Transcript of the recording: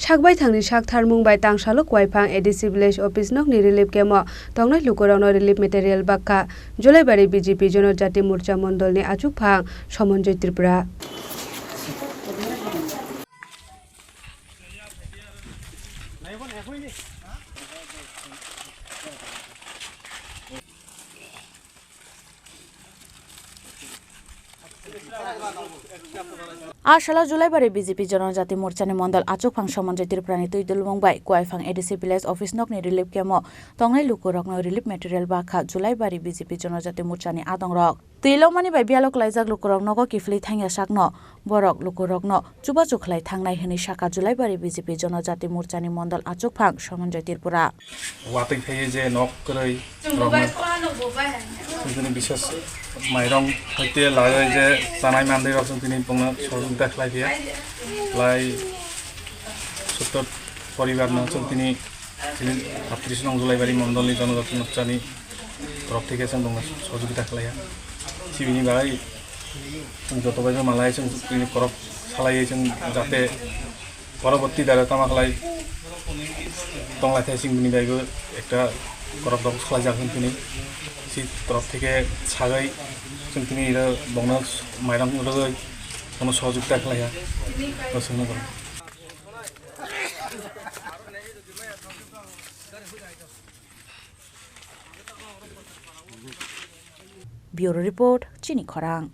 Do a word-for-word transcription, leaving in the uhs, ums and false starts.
Sakbai thangni sak tharmung bai tangsalo Kuaifang A D C village office nokni relief camp o tongnai lukurokno relief material bakha Julaibari B J P Jonojati Morcha Mondolni achukphang Somonjoy Tripura. A salo Julaibari B J P Jonojati Morchani Mondol achukphang Somonjoy Tripurani twi dulmung bai Kuaifang A D C village office nokni relief camp o tongnai lukurokno relief material bakha Julaibari B J P Jonojati Morchani adongrok. Twi lomani bai biyalo klaijak lukurok nogo kiphilwi thangya sakno borok lukurokno chubachu khlai thangnai hwnwi sakha Julaibari B J P Jonojati Morchani Mondol achukphang Somonjoy Tripura. Watwi phaiwi je nok kwrwi rokno chwng tini bises mairong hoite laiwi je chanai mandirok chwng tini bongno sohojogita khlai phiya. Lai sottor poribarno chwng tini, tini atris nong Julaibari Mondolni Jonojati Morchani borok theke chwng bongno sohojogita khlaiya. Chibini bagwi chwng joto bai malai chwng tini korok salaiwi chwng jate poroborti dare tama khlai tonglai thai chwng bini baibo ekta korok dok khlai jak hwn tini si korok theke sagwi chwng tini iro bongno mairang rwgwi bono sohojogita khlaiya. Bo chwngno bono. Bureau Report, Chini Khorang.